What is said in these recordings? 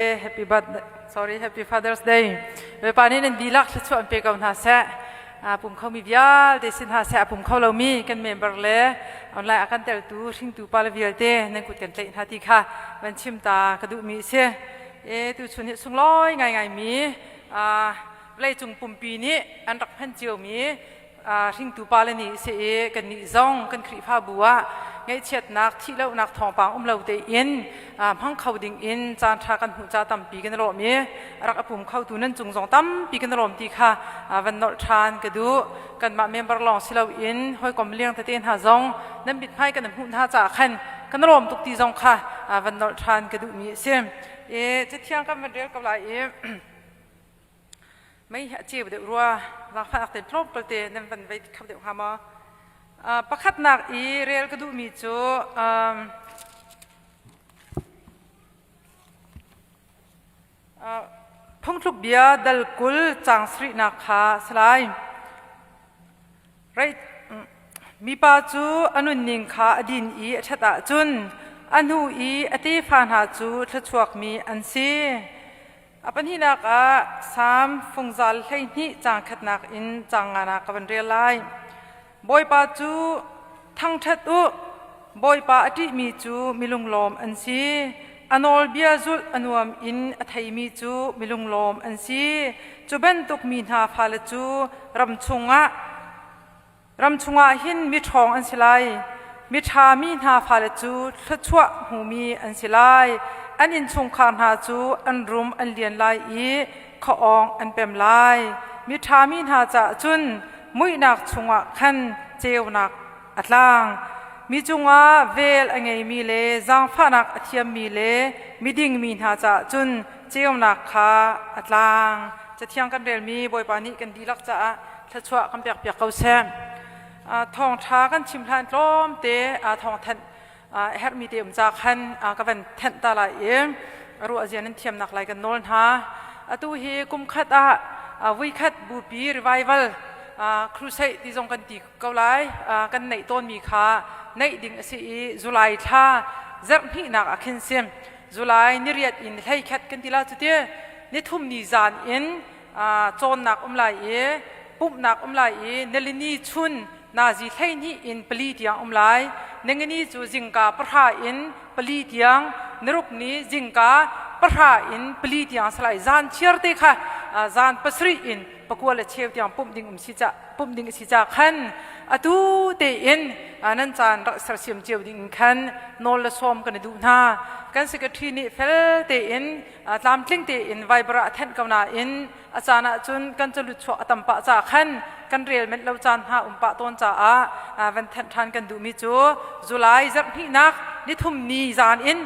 Happy birthday, sorry, happy Father's Day. Bawipa nih nan dihlak thluachuah an pe ko hna seh. Pum khomi vialte si hna seh, a pum kho lomi kan member le online a kan teltu hringtu pa le vialte nan kut kan tlaih hna ti kha van chim ta ka duhmi a si. E tuchun hi sunglawi ngaingai mi vawleicung pumpi nih an rak hman ciomi hringtu pale nih si i kannih zong kan Khrihfabu ah ngaihchiatnak thihlohnak thawngpang um lo tein hmang kho ding in caan ṭha kan hmuh ca tampi kan i lawm i rak a pum khotu nan cung zong tampi kan i lawm ti kha van nolh ṭhan ka duh. Kanmah member lawng si loin hawikom liang tete hna zong nan mithmai kan hmuh hna caah khan kan i lawm tuk ti zong kha van nolh ṭhan ka duhmi a si. E cathiang kan van rel ko lai i Mei hi a ceu deuh rua. Zaangfahnak tein tlawmpal te nan van vei kho deuh hnga maw? Pakhatnak i rel ka duhmi cu phungthluk bia dal 20 caang sarihnak kha a si lai. Mipa cu a nunning kha a din i a ṭhat ahcun a hnu i a tefa hna cu thluachuakmi an si. A pahnihnak ah Salm fungzal 12 caang khatnak in caang nganak ka van rel lai. Bawipa cu thangṭhat u, Bawipa a ṭihmi cu milunglawm an si. A nawlbia zulh a nuam in a theimi cu milunglawm an si. Cu bantuk mi hna fale cu ram chungah Ram chungah hin miṭhawng an si lai. Miṭha mi hna fale cu thluachuah hmumi an si lai. An innchungkhar hna cu an rum an lian lai i khuaawng an pem lai. Miṭha mi hna caah cun muihnak chungah khan ceunak a tlang. Mi cungah vel a ngeimi le zaangfahnak a thiammi le miding mi hna caah cun ceunak kha a tlang. Cathiang kan relmi Bawipa nih kan dihlak caah thluachuah kan pekpiak ko seh. Thawngṭha kan chim hlan tlawmte thawngthanh herhmi te um ca khan ka van thenh ta lai i ruah zia nan thiamnak lai kan nawl hna. Atu hi kum khat ah vuikhat bupi revival crusade ti zong kan ti ko lai kan neih tawnmi kha neih ding a si i July thla zarh hnihnak ah khin sim July niriat in 11 kan ti la cu ti nithum ni zan in cawnnak um lai i pumhnak um lai i nilini chun nazi 12 in 4 tiang um lai. Ningini cu zingka 10 in 4 tiang, niruk ni zingka 10 in 4 tiang salai zan chiar te kha zan 7 in 9 le cheu tiang pumh ding um si ca pumh ding si ca khan atu tein nan caan rak sersiam cio ding in khan nawl le sawm kan i duh hna. Kan secretary nih fel tein tlamtling tein Viber ah a thenh ko nain a caan ahcun kan calut chuah a tam pah ca khan kan rel menh lo caan hna um pah tawn caah van thenh ṭhan kan duhmi cu July zarh hnihnak nithum ni zan in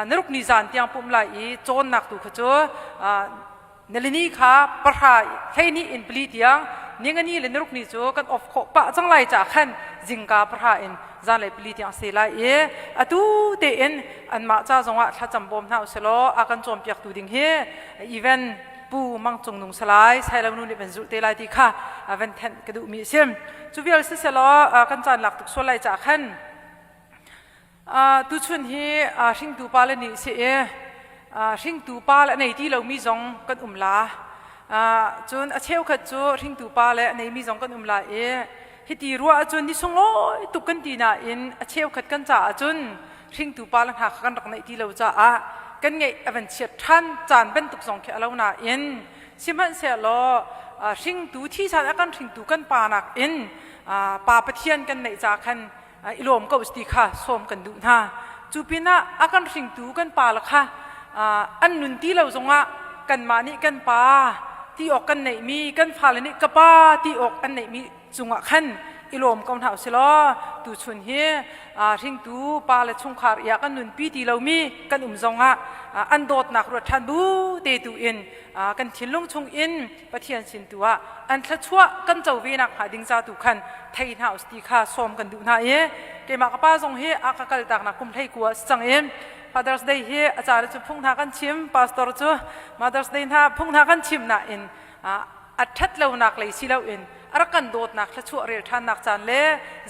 niruk ni zan tiang pumh lai i cawnnak tu kha cu nilini kha 10 12 in 4 tiang, ningani le niruk ni cu kan off khawh pah cang lai ca khan zingka 10 in zanlei 4 tiang se lai i atu tein anmah ca zongah thlacam bawm hna usilaw a kan cawnpiaktu ding hi even Pu Mang Cung Nung Salai Sailo nu nih van zulh te lai ti kha van thenh ka duhmi a si. Cu vial siselaw kan caan lak tuk sual lai ca khan tuchun hi hringtu pa le nih si i hringtu pa le nei ti lomi zong kan um la. Cun a cheukhat cu hringtu pa le a neimi zong kan um la i hiti ruah ahcun ni sunglawi tuk kan ti nain a cheukhat kan caah cun hringtu pa le hna kha kan rak neih ti lo caah kan ngeih a van chiat ṭhan caan bantuk zong khi a lo nain sihmanhsehlaw hringtu thi caan a kan hringtu kan pa nakin pa Pathian kan neih ca khan i lawm ko ti kha sawm kan duh hna. Cu pinah a kan hringtu kan pa le kha an nun ti lo zongah kanmah nih kan pa ti awk kan neihmi, kan fale nih ka pa ti awk an neihmi cungah khan i lawm ko hna usilaw tuchun hi hringtu pa le chungkhar i ah kan nunpi ti lomi kan um zongah an dawtnak ruat ṭhan bu te tu in kan thinlung chung in Pathian sin tu ah an thluachuah kan co ve nak hnga ding ca tu khan thei hna us ti kha sawm kan duh hna i keimah ka pa zong hi a ka kaltak nak kum 19 a si cang i Father's Day hi a caan cu phung hna kan chim, pastor cu Mother's Day hna phung hna kan chim nain a ṭhat lonak lei si loin. A rak kan dawtnak thluachuah rel ṭhannak caan le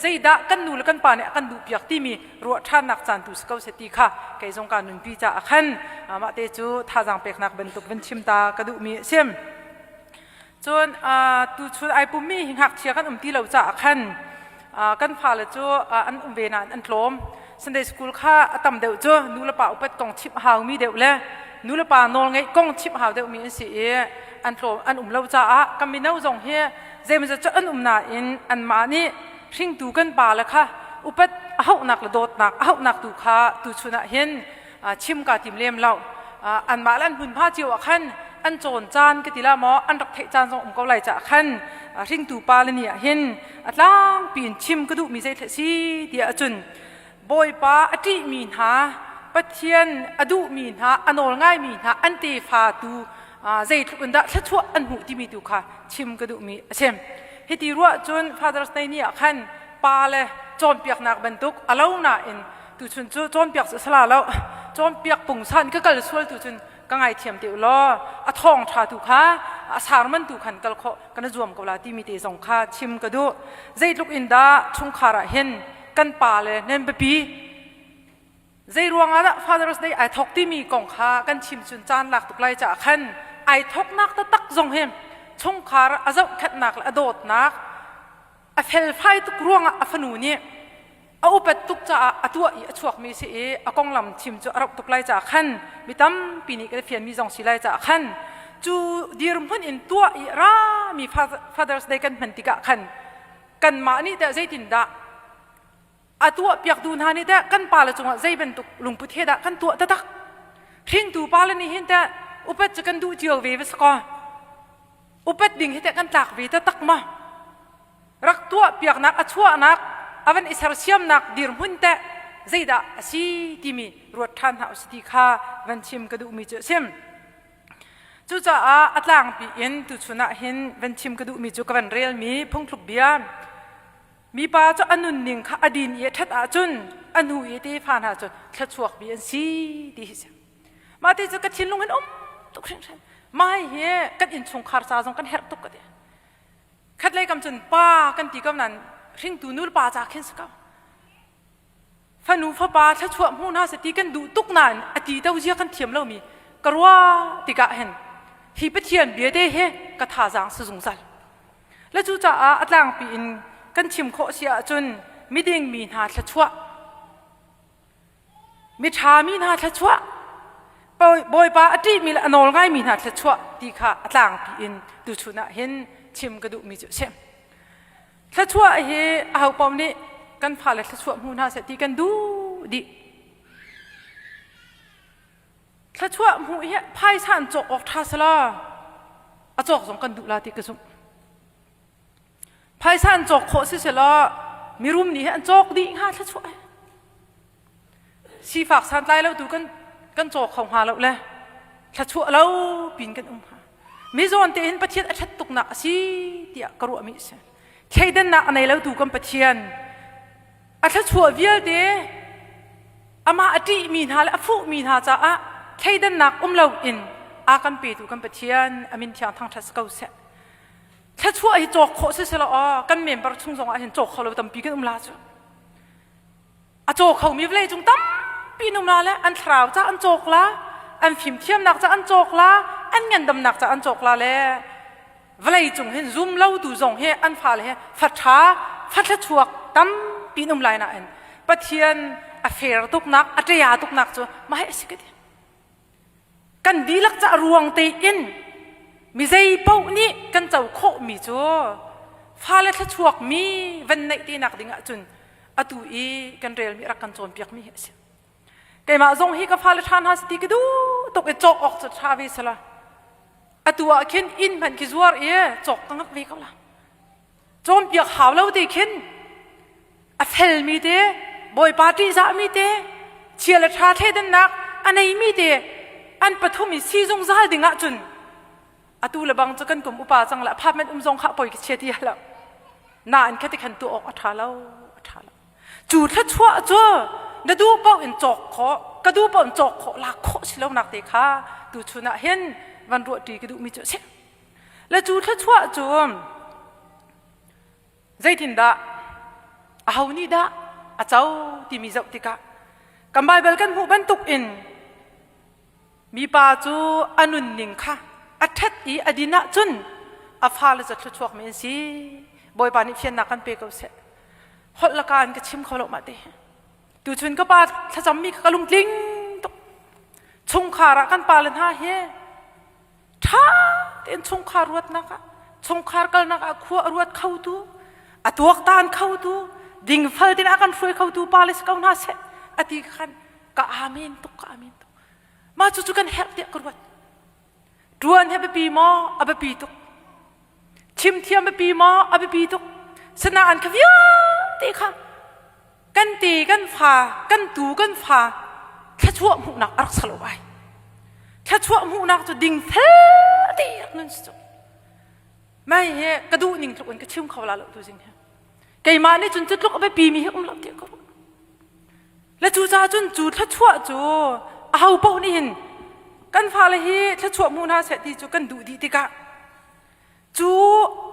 zeidah kan nu le kan pa nih a kan duhpiak timi ruah ṭhannak caan tu si ko seh ti kha kei zong kaa nunpi caah khan mah te cu thazaang peknak bantuk van chim ta ka duhmi a si. Cun tuchun ai pummi hi ngakchia kan um ti lo caah khan kan fale cu an um ve nain an tlawm. Sunday school kha a tam deuh cu nulepa upat kong chimh haumi deuh le nulepa nawlngeih kong chimh hau deuhmi an si i an tlawm an um lo caah kan mino zong hi zeimawzat cu an um nain anmah nih hringtu kan pa le kha upat a hauhnak le dawtnak a hauhnak tu kha tuchun ah hin chim kaa tim lem lo. Anmah le an hmunhma cio ah khan an cawn caan ka ti la maw an rak theih caan zong um ko lai caah khan hringtu pa le ni ah hin a tlangpi in chim ka duhmi zei si tiah cun Bawipa a ṭihmi hna Pathian a duhmi hna a nawl ngaimi hna an tefa tu zeitluk in dah thluachuah an hmuh timi tu kha chim ka duhmi a si. Hiti ruah cun Father's Day ni ah khan pa le cawnpiaknak bantuk a lo nain tuchun cu cawnpiak cu sala lo cawnpiak pungsan ka kal sual tu cun ka ngaithiam te u law a thawng ṭha tu kha a sarman tu khan kal khawh kan zuam ko la timi te zong kha chim ka duh. Zeitluk in dah chungkhar ah hin kan pa le nan biapi zei ruangah dah Father's Day ai thok timi kong kha kan chim cun caan lak tuk lai caah khan ai thoknak taktak zong hi chungkhar a zohkhenhnak le a dawtnak a felfai tuk ruangah a fanu nih a upat tuk caah a tuah i a chuakmi si i a konglam chim cu a rauh tuk lai caah khan mi tampi nih kan fianmi zong si lai caah khan cu dirhmun in tuah i rami Father's Day kan hman tikah khan kanmah nih teh zeitindah a tuah piaktu hna nih teh kan pale cungah zei bantuk lungput he dah kan tuah taktak hringtu pale nih hin teh upat cu kan duh cio ve va si kaw upat ding hi teh kan tlak ve taktak ma rak tuah piaknak a chuahnak a van i sersiamnak dirhmun teh zeidah a si timi ruat ṭhan hna usih ti kha van chim ka duhmi cu a si. Cucaah a tlangpi in tuchun ah hin van chim ka duhmi cu ka van relmi phungthluk bia mipa cu a nunning kha a din i a ṭhat ahcun a hnu i tefa hna cu thluachuakmi an si ti hi si. Mah ti cu ka thinlung hin um tuk hringhran. Mai hi kan innchungkhar ca zong kan herh tuk ka ti. Khatlei kam cun pa kan ti ko nain hringtu nu le pa ca khin si ko. Fanu fapa thluachuah hmu hna seh ti kan duh tuk nain a ti to zia kan thiam lomi ka ruah tikah hin hi Pathian bia te hi ka thazaang si zungzal. Le cucaah a tlangpi in kan chim khawh si ahcun miding mi hna thluachuah miṭha mi hna thluachuah Bawipa a ṭihmi le a nawl ngaimi hna thluachuah ti kha a tlangpi in tuchun ah hin chim ka duhmi cu a si. Thluachuah hi ahopaoh nih kan fale thluachuah hmu hna seh ti kan duh dih. Thluachuah hmuh hi phaisa an cawk awk ṭha selaw a cawk zong kan duh la ti ka zumh. Phaisa an cawk khawh si selaw mirum nih hi an cawk dih hnga thluachuah hi. Sifak santlai lo tu kan kan caw kho hnga lo le thluachuah lo pin kan um hnga. Mi zawn te hin Pathian a ṭhat tuknak a si tiah ka ruahmi a si. Thleidannak a nei lo tu kan Pathian a thluachuah vialte amah a ṭihmi hna le a fuhmi hna caah thleidannak um loin a kan petu kan Pathian a min thiang thangṭhat si ko seh. Thluachuah hi cawk khawh si selaw aw kan member chung zong ah hin cawk kho lo tampi kan um la cu. A caw khomi vawlei cung tampi an um la le an thlarau ca an cawk la, an fimthiamnak ca an cawk la, an ngandamnak ca an cawk la le vawlei cung hin zum lo tu zong hi an fale hi fa ṭha fa thluachuak tampi an um lai nain Pathian a fair tuknak a ṭia tuknak cu mah hi a si ka ti. Kan dihlak ca ruang tein mi zei paoh nih kan co khawhmi cu fale thluachuakmi van neih te nak ding ahcun atu i kan relmi rak kan cawnpiakmi hi a si. Keimah zong hi ka fale ṭha hna si ti ka duh tuk i cawk awk cu ṭha ve sala. Atu ah khin inn hmanh khi zuar i cawk ka ngak ve ko la. Cawnpiak hau lo te khin a felmi te Bawipa ṭihzahmi te chia le ṭha thleidannak a neimi te an pathum i si zungzal ding ahcun atu le bang cu kan kum upa cang le apartment um zong kha poi ka chia ti lo nain khati khan tuah awk a ṭha lo a ṭha lo cu thluachuah cu na duh paoh in cawk khawh ka duh paoh in cawk khawh lak khawh si lo nak te kha tu chun ah hin van ruah ṭi ka duhmi cu a si le cu thluachuah cu. Zeitindah aho nih dah a co timi zoh tikah kan Baibal kan hmuh bantuk in mipa cu a nunning kha a ṭhat i a din ahcun a fale cu thluachuakmi an si. Bawipa nih fiannak kan pe ko seh. Holh laka in ka chim kho lo mah te. Tuchun ka pa thlacammi kha ka lungtling tuk. Chungkhar ah kan pale hna hi ṭha tein chungkhar ruatnak ah chungkhar kalnak ah khua a ruat khotu a tuaktan khotu dingfal tein a kan hruai khotu pa le si ko hna seh a ti khan ka amen tuk ka amen tuk mah cu cu kan herh tiah ka ruat ṭuan he biapi maw a biapi tuk chim thiam biapi maw a biapi tuk sanain kha vialte kha kan te kan fa kan tu kan fa thluachuah hmuhnak a rak salo ai thluachuah hmuhnak cu ding fel te rak nun si cu mai he ka duh ning tluk in ka chim kho la lo tu zing he keimah nih cun cu tluk a biapi mi hi um lo ti ko le cu ca cun cu thluachuah cu a ho paoh nih hin kan fale hi thluachuah hmu hna seh ti cu kan duh dih tikah Cu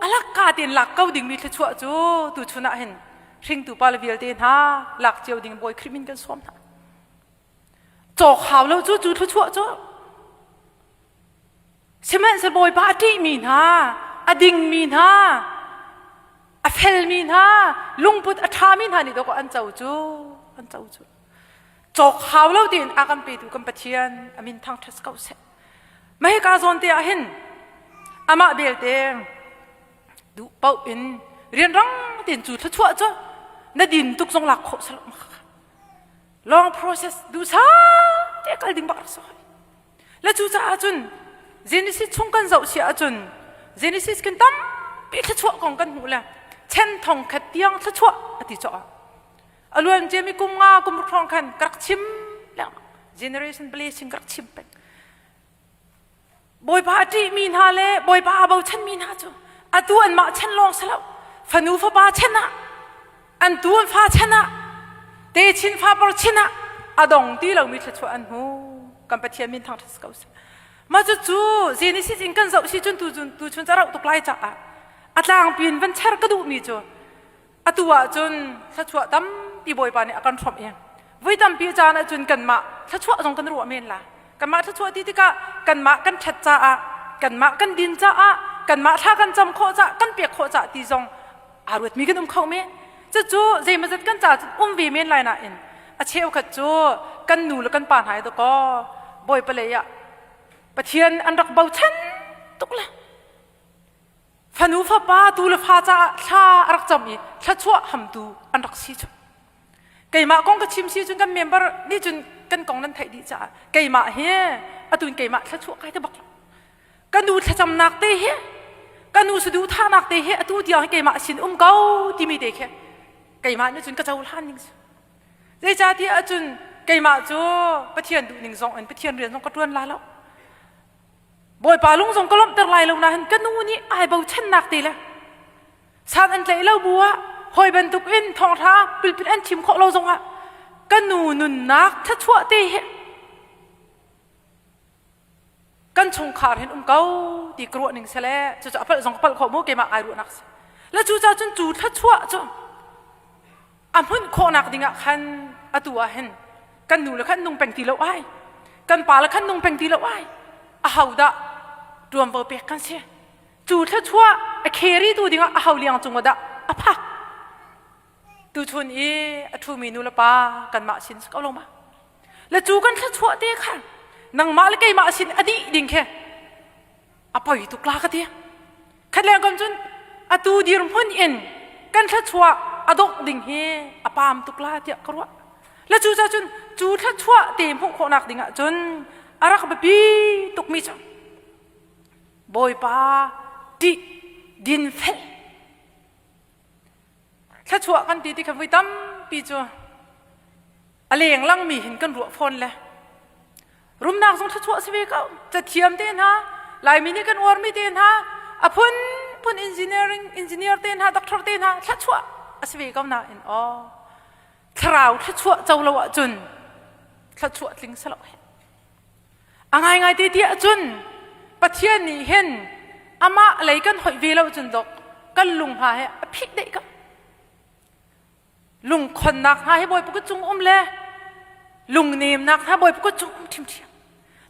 a lakka tein lak ko dingmi thluachuah cu tuchun ah hin hringtu pale vialte hna lak cio ding Bawi Khrih min kan sawm hna. Cawk hau lo cu cu thluachuah cu sihmanhsehlaw Bawipa a ṭihmi hna, a dingmi hna, a felmi hna, lungput a ṭhami hna nih dawkaw an co cu, an co cu. Cawk hau lo tiin a kan petu kan Pathian a min thangṭhat ko seh. Mah hika zawn te ah hin amah belte duh paoh in rianrang tein cu thluachuah cu na din tuk zong lak khawh salo long process duhsa te kal ding bak rak si hoi le cu caah cun Genesis chung kan zoh si ahcun Genesis kin tampi thluachuah kong kan hmuh le chen thong khat tiang thluachuah ati cawh a luan ciami kum nga kum ruk hrawng khan ka rak chim lengmang generation blessing ka rak chim peng Bawipa a ṭihmi hna le Bawipa a bochanmi hna cu atu anmah chan lawng si lo fanu fapa chan ah an tu an fa chan ah techin fapar chin ah a dong ti lomi thluachuah an hmu kan Pathian min thangṭhat ko seh mah cu cu Genesis in kan zoh si cun tu tu chun ca rauh tuk lai caah a tlangpi in van cher ka duhmi cu Atu ahcun thluachuah tampi Bawipa nih a kan hrawmh i voi tampi caan ahcun kanmah thluachuah zong kan ruah men la. Kanmah thluachuah ti tikah kanmah kan ṭhat caah, kanmah kan din caah, kanmah thla kan cam khawh caah, kan pek khawh caah ti zong aa ruatmi kan um kho men. Cucu zeimawzat kan caah cun um ve men lai nain a cheukhat cu kan nu le kan pa hna hi dakaw Bawipa lei ah Pathian an rak bochan tuk le Fanu fapa tu le fa caah thla a rak cam i thluachuah hamtu an rak si cu. Keimah kong ka chim si cun kan member nih cun kan kong nan theih dih caah keimah hi atu in keimah thluachuah kai te bak lo. Ka nu thlacamnak te hi ka nu saduhthahnak te hi atu tiang hi keimah sin um ko timi te khi keimah nih cun ka cohlan ning si. Zeicahtiah ahcun keimah cu Pathian duhning zong in Pathian rian zong ka ṭuan la lo. Bawipa lung zong ka lawmhter lai lo nain ka nu nih ai bochannak te le san an tlaih lo bu ah hawi bantuk in thawngṭha pulpit an chim khawh lo zongah ka nu nunnak thluachuah te hi kan chungkhar hin um ko ti ka ruah ning sele cucu a palh zong ka palh khawh mu keimah ai ruahnak si le cucaah cun cu thluachuah cu a hmunh khawhnak dingah khan atu ah hin kan nu le khan nung peng ti lo ai kan pa le khan nung peng ti lo ai a ho dah tuanvo pek kan si cu thluachuah a carry tu dingah a ho liang cung dah a phak tuchun i a ṭhumi nu le pa kanmah sin si ko lo ma le cu kan thluachuah te kha nangmah le keimah sin a dih ding khi a poi tuk la ka ti khat leng kam cun atu dirhmun in kan thluachuah a dongh ding hi a pam tuk la tiah ka ruah le cu ca cun cu thluachuah te hmuh khawhnak ding ah cun a rak biapi tukmi cu Bawipa ṭih din fel Thluachuah kan ti ti kha vui tampi cu a lenglang mi hin kan ruah fawn le rumnak zong thluachuah si ve ko cathiam te hna laimi nih kan uarmi te hna a phunphun engineering engineer te hna doctor te hna thluachuah a si ve ko nain aw thlarau thluachuah co lo ahcun thluachuah tling si lo he A ngaingai te tiah cun Pathian nih hin amah lei kan hoih ve lo cun dok kan lung hna he a phih deh ko. Lungkhonnak hna hi Bawipa kut cung um le lungnemnak hna Bawipa kut cung um ṭhiamṭhiam.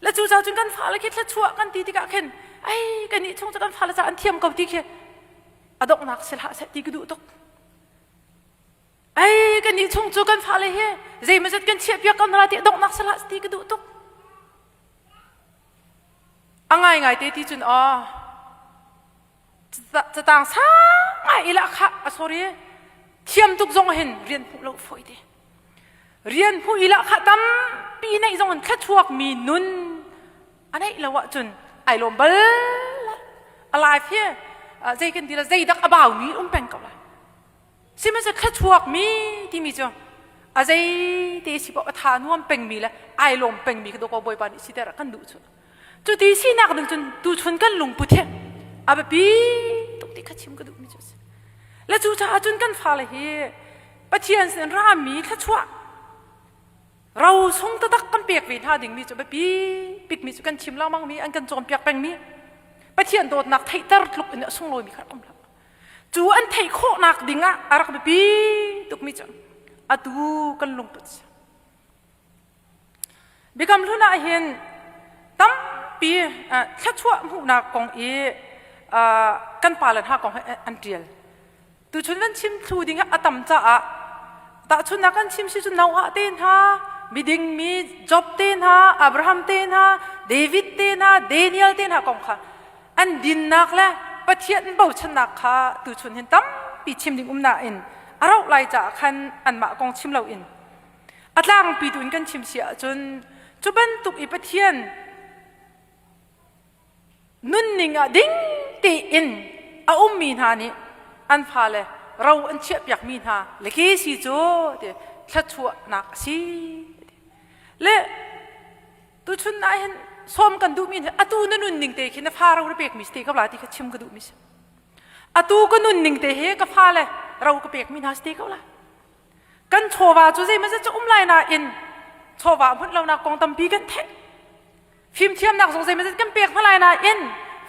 Le cu ca cun kan fale khi thluachuah kan ti tikah khin ai kan nih chung cu kan fale ca an thiam ko ti khi a donghnak si hlah seh ti ka duh tuk. Ai kan nih chung cu kan fale hi zeimawzat kan chiahpiak ko hna ti a donghnak si hlah ti ka duh tuk. A ngaingai te ti cun aw catang sang ngai ila kha a sorry thiam tuk zong hin rian hmuh lo fawi te. Rian hmuh ila kha tampi neih zong in thluachuak mi nun a neih lo ahcun ai lawm bal a life hi zei kan ti la zeidak a bau mi um peng ko lai. Sihmanhsehlaw thluachuak mi timi cu a zei te si paoh a tha nuam pengmi le ai lawm pengmi kha dawkaw Bawipa nih siter a kan duh cu. Cu ti sinak ding cun tuchun kan lungput hi a biapi tuk ti kha chim ka duhmi cu a si. Le cucaah cun kan fale hi Pathian sin rami thluachuah ro sung taktak kan pek ve hna dingmi cu biapi bikmi cu kan chim lengmangmi an kan cawnpiak pengmi Pathian dawtnak theihter tluk in a sunglawimi kha um hlah. Cu an theih khawhnak dingah a rak biapi tukmi cu atu kan lungput si. Biakam hlun ah hin tampi thluachuah hmuhnak kong i kan pale hna kong hi an ṭial. Tuchun kan chim thlu ding a tam caah tahchunhnak kan chim si cu Noah te hna, miding mi Job te hna, Abraham te hna, David te hna, Daniel te hna kong kha an dinnak le Pathian bochannak kha tuchun hin tampi chim ding um nain a rauh lai caah khan anmah kong chim loin a tlangpi tu in kan chim si ahcun cu bantuk i Pathian nunning ah ding tein a ummi hna nih an fale ro an chiahpiakmi hna le ke si cu ti thluachuahnak a si le Tuchun ah hin sawm kan duhmi hi atu na nunning te khi na fa ro na pekmi si te ko la ti kha chim ka duhmi si. Atu ka nunning te hi ka fale ro ka pekmi hna si te ko la. Kan chawva cu zeimawzat cu um lai nain chawva hmunh lonak kong tampi kan theih. Fimthiamnak zong zeimawzat kan pek hna lai nain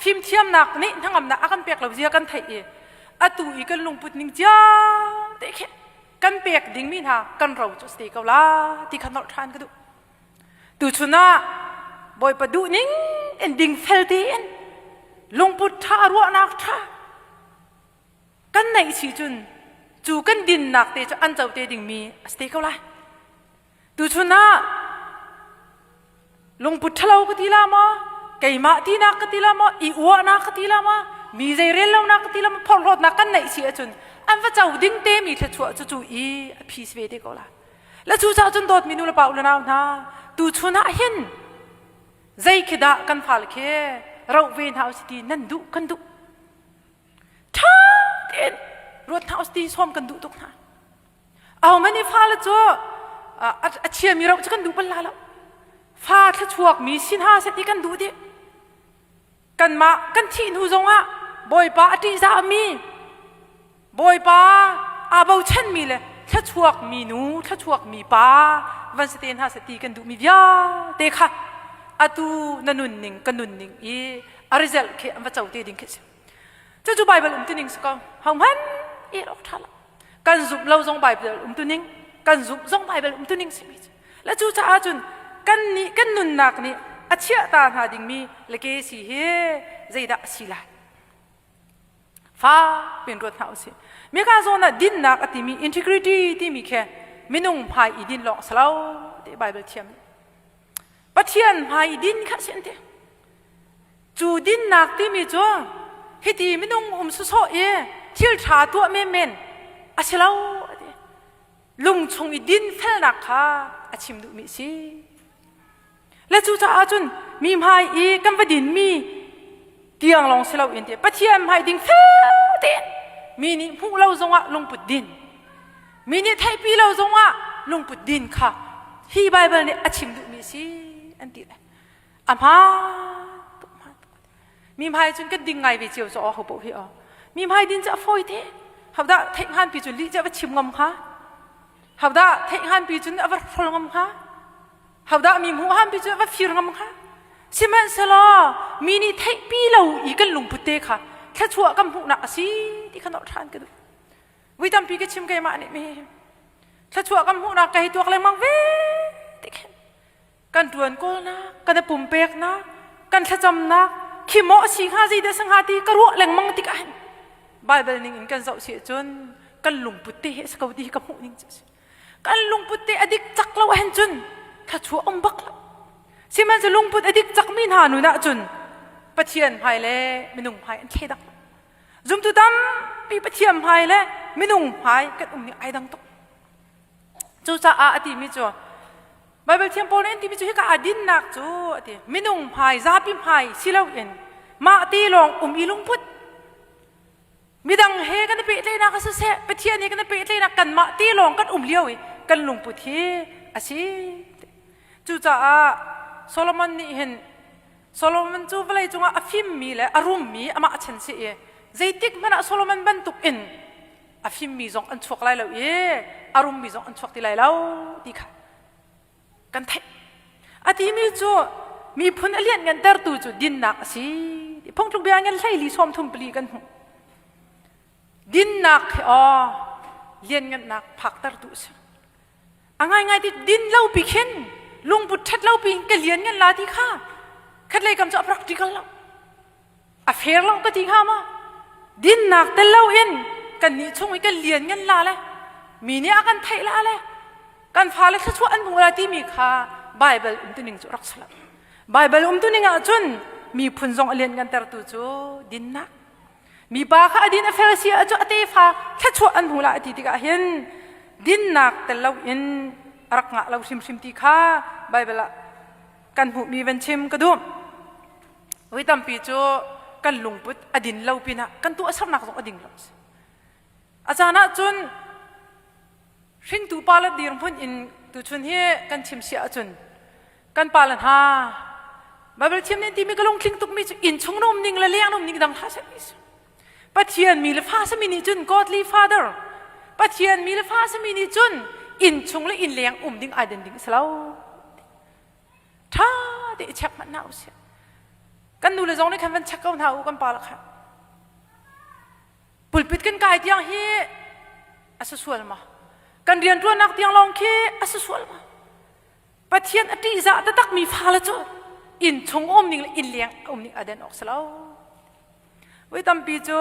fimthiamnak nih hnangamnak a kan pek lo zia kan theih i atu i kan lungput ning cia te khi kan pek dingmi hna kan ro cu si te ko la ti kha nolh ṭhan ka duh. Tuchun ah Bawipa duhning in dingfel tein lungput ṭha ruahnak ṭha kan neih si cun cu kan dinnak te cu an co te dingmi a si te ko lai. Tuchun ah lungput ṭhalo ka ti la maw, keimah tinak ka ti la maw, i uahnak ka ti la maw, mi zei rel lonak ka ti la maw, phorhlawtnak kan neih si ahcun an va co ding te mi thluachuah cu cu i a phi si ve te ko lai. Le cucaah cun dawtmi nu le pa u le nau hna, tuchun ah hin zei khi dah kan fale khi roh ve hna usih ti nan duh kan duh. Ṭha tein ruat hna usih ti sawm kan duh tuk hna. Ahohmanh nih fale cu a chiami roh cu kan duh bal la lo. Fa thluachuakmi si hna seh ti kan duh dih. Kanmah kan thih hnu zongah Bawipa a ṭihzahmi Bawipa aa bochanmi le thluachuakmi nu thluachuakmi pa van si te hna seh ti kan duhmi vialte kha atu na nunning ka nunning i a result khi an va co te ding khi si. Cucu Bible um tuning si ko. Hohmanh el awk ṭha lo. Kan zumh lo zong Bible um tuning, kan zumh zong Bible um tuning simi cu. Le cucaah cun kan nih kan nunnak nih a chiah ta hna dingmi le ke si hi zeidah a si lai? Fa pen ruat hna usih. Mika zawn ah dinnak a timi integrity timi khi minung hmai i din lawng si lo ti Bible thiam nih. Pathian hmai i din kha si an ti. Cu dinnak timi cu hiti minung um sawsawh i thil ṭha tuah menmen a si lo a ti. Lungchung i dinfelnak kha a chim duhmi a si. Le cucaah cun mi hmai i kan va dinmi tiang lawng si loin ti Pathian hmai ding fel tein mi nih hmuh lo zongah lungput din mi nih theihpi lo zongah lungput din kha hi Baibal nih a chim duhmi a si an ti le a hmaan tuk hmaan tuk mi hmai cun kan ding ngai ve cio cu aw ho paoh hi aw mi hmai din cu a fawi te hodah theih hngan pi cu lih cu a va chim ngam hnga hodah theih hngan pi cun a va hrol ngam hnga hodah mi hmuh hngan pi cu a va fir ngam hnga sihmanhsehlaw mi nih theihpi lo i kan lungput te kha thluachuah kan hmuhnak a si ti kha nolh ṭhan ka duh vui tampi ka chim keimah nih mi. Thluachuah kan hmuhnak ka hei tuak lengmang ve ti khin kan ṭuan kawlnak, kan i pumpeknak, kan thlacamnak khi maw a si hnga zeidah a si hnga ti ka ruah lengmang tikah hin Baibal ning in kan zoh si ahcun kan lungput te hi a si ko ti hi ka hmuh ning cu a si. Kan lungput te a dik cak lo ahhin cun thluachuah um bak lo. Sihmanhsehlaw lungput a dik cakmi hna nun ahcun Pathian hmai le minung hmai an thleidang. Zumtu tampi Pathian hmai le minung hmai kan um ning ai dang tuk. Cucaah a timi cu Baibal thiam pawl nih an timi cu hika ah dinnak cu a ti minung hmai zapi hmai si loin mah ti lawng um i lungput midang he kan i pehtlaihnak ah siseh Pathian he kan i pehtlaihnak kanmah ti lawng kan um lio i kan lungput hi a si. Cucaah Solomon nih hin Solomon cu vawlei cungah a fimmi le a rummi amah a chan si i zeitik hmanh ah Solomon bantuk in a fimmi zong an chuak lai lo i a rummi zong an chuak ti lai lo ti kha kan theih. A timi cu miphun a lianhngantertu cu dinnak a si. Phungtluk bia ngan hleili sawm thum pali kan hmuh. Dinnak hi aw lianngannak phaktertu a si. A ngaingai ti din lo pi khin lungput ṭhat lo pi ka lian ngan la ti kha khatlei kam cu a practical lo. A fair lo ka ti hnga ma? Dinnak tel lo in kan nih chung i kan lian ngan la le mi nih a kan theih la le kan fale thluachuah an hmuh la timi kha Bible umtuning cu rak si lo. Bible umtuning ah cun miphun zong a lianngantertu cu dinnak. Mipa kha a din a fel si ah cu a tefa thluachuah an hmu la a ti tikah hin dinnak tel lo in a rak ngah lo hrimhrim ti kha Bible ah kan hmuhmi van chim ka duh. Voi tampi cu kan lungput a din lo pinah kan tuahsernak zong a ding lo. A caan ah cun hringtu pa le dirhmun in tuchun hi kan chim si ahcun kan pa le hna Bible thiam nih timi ka lungtling tukmi cu inn chung na um ning le leng na um ning dang hlah seh Pathian mi le fa sami nih cun godly father Pathian mi le fa sami nih cun inn chung le inn leng um ding ai den ding a si lo ṭha te i check hmanh hna usih kan nu le zong nih khan van check ko hna u kan pa le khan pulpit kan kai tiang hi a si sual ma kan rianṭuannak tiang lawng khi a si sual ma Pathian a ṭihzah taktakmi fale cu inn chung um ning le inn leng um ning a den awk si lo voi tampi cu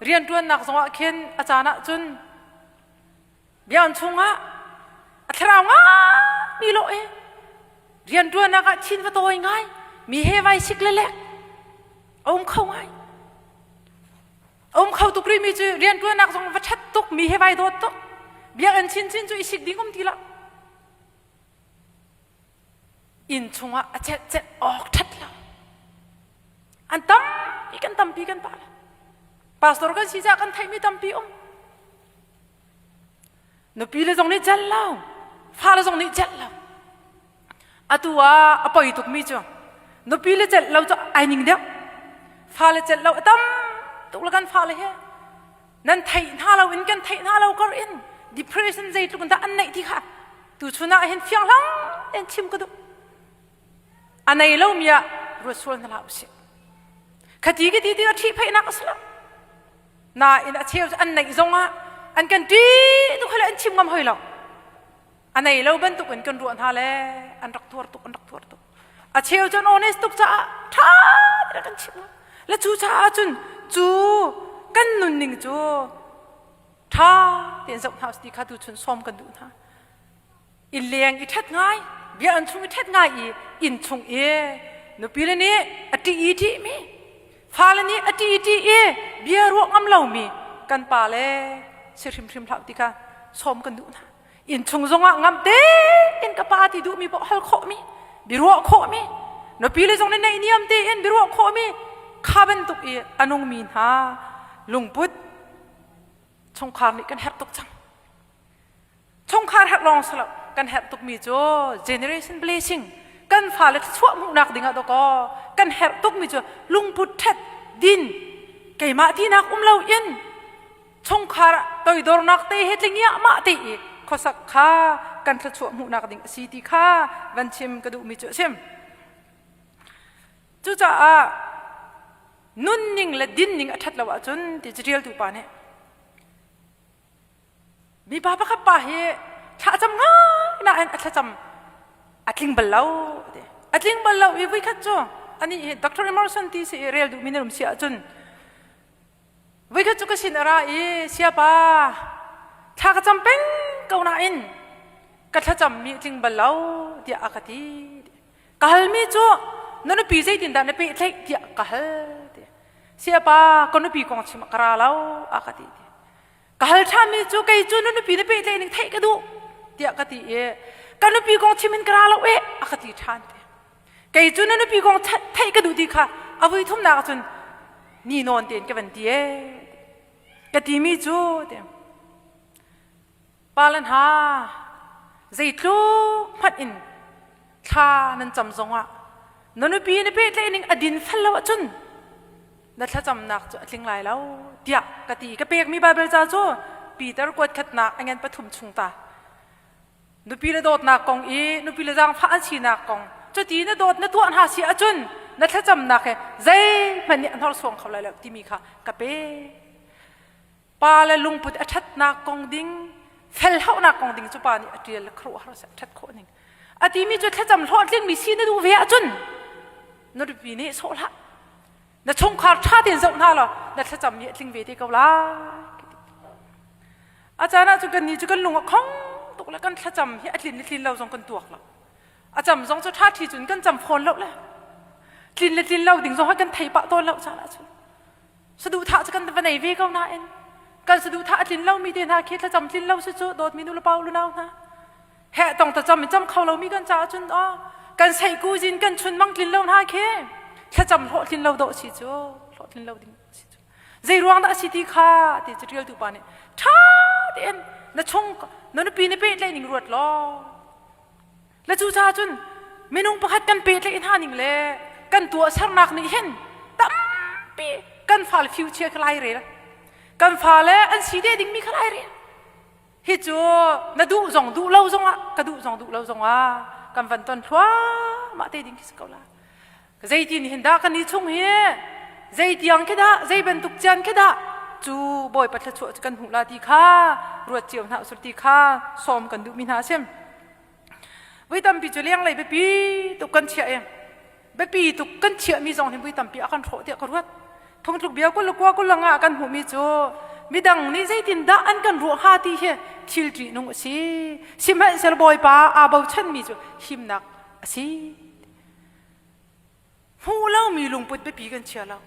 rianṭuannak zongah khin a caan ah cun Biakinn chungah a thlarau ngai lawh i rianṭuannak ah thin va tawi ngai mi he vai sik le lek a um kho ngai a um kho tuk rihmi cu rianṭuannak zong va ṭhat tuk mi he vai dawt tuk biakinn chinchin cu i sik ding um ti lo inn chungah a celh celh awk ṭhat lo an tampi kan tampi kan pah lo pastor kan si caah kan theihmi tampi um Nupi le zong nih celh lo, fale zong nih celh lo. Atu ah a poi tukmi cu nupi le celh lo cu ai ning deuh. Fale celh lo a tam tuk le kan fale he nan theih hna lo in kan theih hna lo kar in depression zeitluk in dah an neih ti kha tuchun ah hin fiang hlang in chim ka duh. A nei lomi ah ruat sual hna hlah usih. Khati ka ti ti a ṭhihphaihnak a si lo. Nain a cheu cu an neih zongah an kan ṭih tuk hoi an chim ngam hoi lo. A nei lo bantuk in kan ruah hna le an rak tuar tuk an rak tuar tuk. A cheu cu an honest tuk caah ṭha tein kan chim ngam. Le cu caah cun cu kan nunning cu ṭha tein zoh hna ti kha tu chun sawm kan duh hna. Inn leng i ṭhat ngai, bia an chung i ṭhat ngai i inn chung i nupi le nih a ṭih i ṭihmi, fale nih a ṭih i ṭih i bia ruah ngam lomi kan pa le si hrimhrim hlah ti kha sawm kan duh hna. Inn chung zongah ngam tein ka pa ti duhmi paoh hal khawhmi, biaruah khawhmi, nupi le zong nih naihniam tein biaruah khawhmi kha bantuk i a nungmi hna lungput chungkhar nih kan herh tuk cang. Chungkhar herh lawng si lo kan herh tukmi cu generation blessing kan fale thluachuah hmuhnak ding ah dawkaw kan herh tukmi cu lungput ṭhat din keimah tinak um lo in chungkhar toidornak te he tlingiah mah te i khuasak kha kan thluachuah hmuhnak ding a si ti kha van chim ka duhmi cu a si. Cucaah nunning le dinning a ṭhat lo ahcun ti caṭialtu pa nih. Mipa pakhat pa hi thlacam ngai nain a thlacam a tling bal lo ti. A tling bal lo i voikhat cu anih hi Dr. Emerson ti si i rel duhmi nan um si ahcun voikhat cu ka sin a ra i siapa thla ka cam peng ko nain ka thlacammi a tling bal lo tiah a ka ti. Ka halmi cu na nupi zeitindah na pehtlaih tiah ka hal ti. Siapa ka nupi kong chim ka ra lo a ka ti. Ka hal ṭhanmi cu kei cu na nupi na pehtlaih ning theih ka duh tiah ka ti i ka nupi kong chim in ka ra lo eh a ka ti ṭhan ti. Kei cu na nupi kong theih ka duh ti kha a vui thumnak ahcun ni nawn tein ka van ti ee. Ka timi cu ti. Pa le hna, zeitluk hmanh in thla nan cam zongah na nupi na pehtlaih ning a din fel lo ahcun na thlacamnak cu a tling lai lo tiah ka ti. Ka pekmi Baibal ca cu Peter kuat khatnak a ngen pathum chung ta. Nupi le dawtnak kong i nupi le zaangfah an sinak kong cuti na dawt na tuah hna si ahcun na thlacamnak he zeihmanh nih a hnorsuang kho lai lo timi kha ka pek. Pa le lungput a ṭhatnak kong ding, felhauhnak kong ding cu pa nih a ṭial le khuaruahhar seh a ṭhat khawh ning. A timi cu thlacam hlawhtlingmi si na duh ve ahcun na nupi nih sawh hlah. Na chungkhar ṭha tein zoh hna law na thlacammi a tling ve te ko lai. A caan ahcun kannih cu kan lung a khong tuk le kan thlacam hi a tlin le tlin lo zong kan tuak lo. A cam zong cu ṭha ṭhi cun kan cam fawn lo le tlin le tlin lo ding zong hi kan thei pah tawn lo caan ahcun. Saduhthah cu kan va nei ve ko nain kan saduhthah a tlin lomi te hna khi thlacam tlin lo si cu dawtmi nu le pa u nau hna heh tong ta cam in cam kho lomi kan caah cun aw kan seihkuzin kan chunmang tlin lo hna khi thlacam hlawhtlin lo dawh si cu hlawhtlin lo ding si cu zei ruang dah a si ti kha ti cu ṭialtu pa nih ṭha tein na chung na nupi na pehtlaih ning ruat law Le cucaah cun minung pakhat kan pehtlaih hna ning le kan tuahsernak nih hin tampi kan fale future kha lai rel. Kan fale an si te dingmi kha lai rel. Hi cu na duh zong duh lo zongah ka duh zong duh lo zongah kan van ton thluahmah te ding khi si ko la. Zeitin hin dah kan i chung hi zeitiang khi dah zei bantuk cian khi dah cu Bawipa thluachuah cu kan hmuh la ti kha ruat cio hna usur ti kha sawm kan duhmi hna a si. Voi tampi cu lenglei biapi tuk kan chiah i biapi tuk kan chiahmi zong hi voi tampi a kan hrawh tiah ka ruat. Phungtluk bia 29 ah kan hmuhmi cu midang nih zeitindah an kan ruah hnga ti hi thil ṭihnung a si. Sihmanhsehlaw Bawipa aa bochanmi cu himnak a si. Hmuh lomi lungput biapi kan chia lo.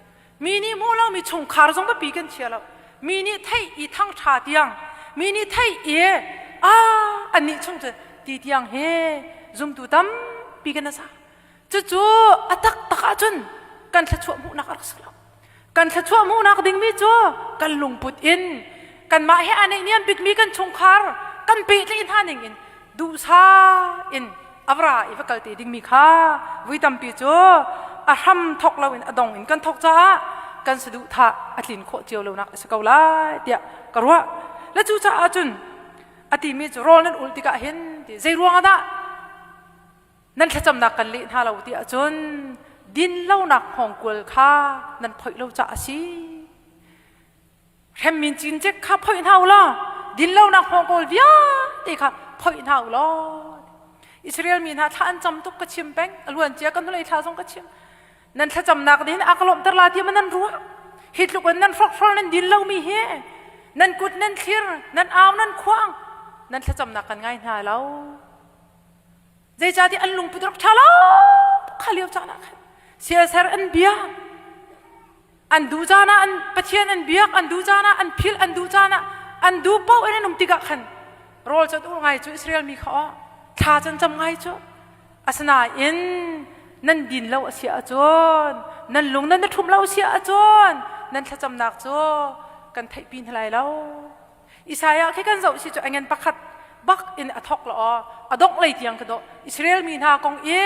Mi nih hmuh lomi chungkhar zong biapi kan chia lo. Mi nih theih i thangṭha tiang, mi nih theih i ah annih chung cu ti tiang hi zumtu tampi kan asa. Cucu a taktak ahcun kan thluachuah hmuhnak a rak si lo. Kan thluachuah hmuhnak dingmi cu kan lungput in kanmah he aa neihniam bikmi kan chungkhar kan pehtlaih hna ning in duhsah in avra i va kal te dingmi kha vui tampi cu a hram thok loin a dong in kan thok caah kan saduhthah a tlin khawh cio lonak a si ko lai tiah ka ruah. Le cu caah cun a timi cu rawl nan ul tikah hin ti zei ruang ah dah nan thlacamnak kan leh hna lo ti ahcun din lonak hngawngkual kha nan phoih lo caah a si. Hremmin cincik kha phoih hna u law din lonak hngawngkawl vialte kha phoih hna u law. Israel mi hna thla an cam tuk ka chim peng a luan cia kan hnulei thla zong ka chim. Nan thlacamnak nih a ka lawmhter la ti ma nan ruah? Hi tluk in nan hrokhrol nan din lomi hi nan kut nan thlir nan au nan khuang nan thlacamnak kan ngai hna lo. Zeicahtiah an lungput rak ṭha lo kha lio caan ah khan siaser an bia an duh caan ah an Pathian an biak an duh caan ah an philh an duh caan ah an duh paoh in an um tikah khan rawl cu an ur ngai cu Israel mi kha aw thla cu an cam ngai cu asinain nan din lo a si ahcun nan lung nan ṭhum lo a si ahcun nan thlacamnak cu kan theihpi hna lai lo Isaiah khi kan zoh si cu a ngen pakhat bak in a thok la aw a dongh lei tiang ka dawh Israel mi hna kong i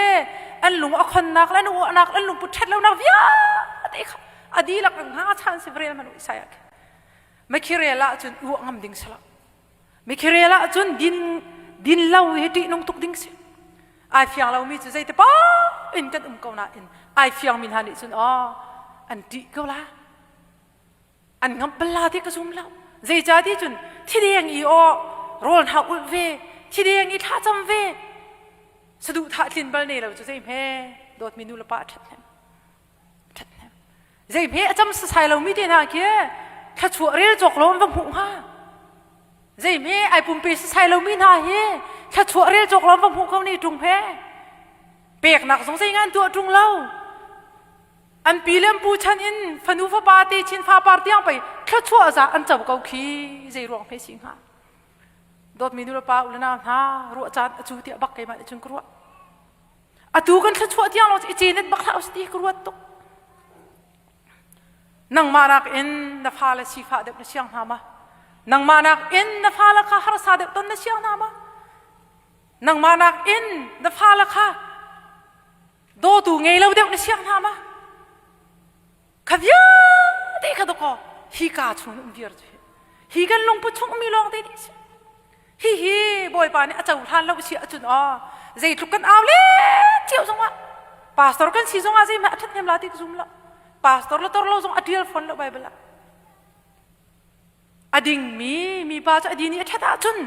an lung a khonnak le an uahnak an lungput ṭhat lonak vialte kha a dihlak in hnga chan si rel hmanh Isaiah khi Makhirel ah cun uah ngam ding si lo Makhirel ah cun din din lo hi ṭihnung tuk ding si ai fiang lomi cu zeite paoh in kan um ko nain ai fiang mi hna nih cun aw an ṭih ko la An ngamh bal la ti ka zum lo. Zeicahti cun thideng i aw. Rawl hna ulh ve, thideng i thlacam ve. Saduhthah tlin bal ne lo cu zei hme dawtmi nu le pa a ṭhathnem. Ṭhathnem. Zei hme a cam sasai lomi te hna khi thluachuah rel cawk lo an va hmuh hnga. Zei hme ai pumpe sasai lomi hna hi thluachuah rel cawk lo an va hmuh ko ni ṭung he. Peknak zong zei ngan tuah ṭung lo. An pi le an pu chan in fanu fapa te chin fapar tiang pei thluachuah za an co ko khi zei ruang hme si hnga. Dawtmi nu le pa u le nau hna ruah caan a cu tiah bak keimah nih cun ka ruah. Atu kan thluachuah tiang lawng i cenet bak hlah usih ti ka ruat tuk. Nangmah nakin na fale sifah deuh na siang hna ma? Nangmah nakin na fale kha harsa deuh ton na siang hna ma? Nangmah nakin na fale kha dawtu ngei lo deuh na siang hna ma? Kha vialte kha dawkaw hi ka chung um viar cu hi kan lungput chung ummi lawng te nih si. Hihi Bawipa nih a cohlan lo si ahcun aw zeitluk kan au le cio zongah pastor kan si zongah zeihmanh a ṭhathnem la ti ka zum lo. Pastor le tor lo zong a ṭial fawn lo Bible ah. A dingmi mipa cu a din i a ṭhat ahcun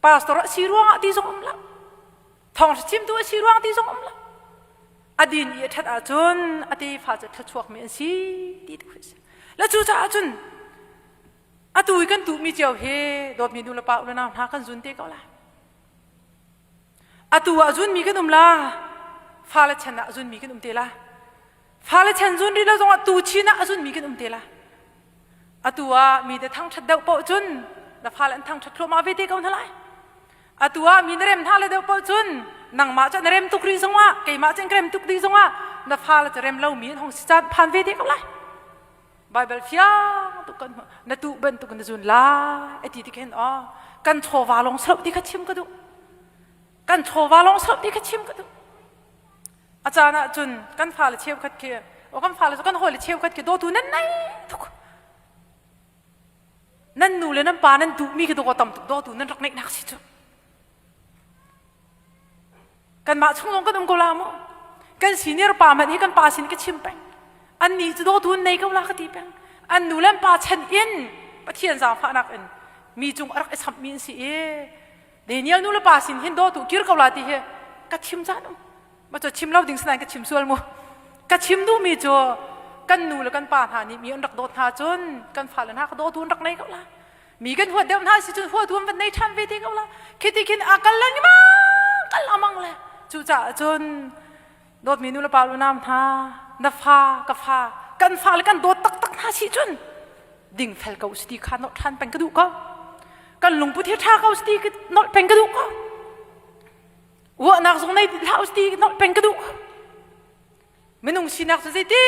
pastor a si ruangah ti zong um lo. Thawngṭha chimtu a si ruang ti zong um lo. A din i a ṭhat ahcun a tefa cu thluachuakmi an si ti tu si. Le cucaah cun atu i kan tuhmi cio hi dawtmi nu le pa u le nau hna kan zun te ko lai. Atu ah zunmi kan um la, fale chan ah zunmi kan um te la. Fale chan zun rih lo zongah tu chin ah a zunmi kan um te la. Atu ah mi te thangṭhat deuh paoh cun na fale an thangṭhat thluahmah ve te ko hna lai. Atu ah mi na rem hna le deuh paoh cun nangmah cu na rem tuk rih zongah keimah cu ka rem tuk dih zongah na fale cu rem lomi an hong si caan phan ve te ko lai. Baibal fiang tuk kan na tuh bantuk na zun lai a ti ti khin aw kan chawva lawng soh ti kha chim ka duh. Kan chawva lawng soh ti kha chim ka duh. A caan ah cun kan fale cheukhat khi o kan fale cu kan hawile cheukhat khi dawtu nan nei tuk. Nan nu le nan pa nan duhmi khi dawt tam tuk dawtu nan rak neihnak si cu. Kanmah chung zong kan um ko la mu. Kan senior pa hmanh hi kan pa sin ka chim peng. An nih cu dawtu an nei ko la ka ti peng. An nu le an pa chan in Pathian zaangfahnak in mi cung a rak i samhmi an si i Daniel nu le pa sin hin dawtu kir ko la ti hi ka chim caan um. Ma cu chim lo ding sinain ka chim sual mu. Ka chim duhmi cu kan nu le kan pa hna nih mi an rak dawt hna cun kan fale hna ka dawtu an rak nei ko la. Mi kan huat deuh hna si cun huatu an van nei ṭhan ve te ko la. Khi ti khin a kal lengmang kal amang le. Cucaah cun dawtmi nu le pa lu nam hna na fa ka fa kan fa le kan dawt taktak hna si cun dingfel ko si ti kha nolh ṭhan peng ka duh ko. Kan lungput hi ṭha ko si ti nolh peng ka duh ko. Uahnak zong nei hlah u ti nolh peng ka duh. Minung sinak cu zeiti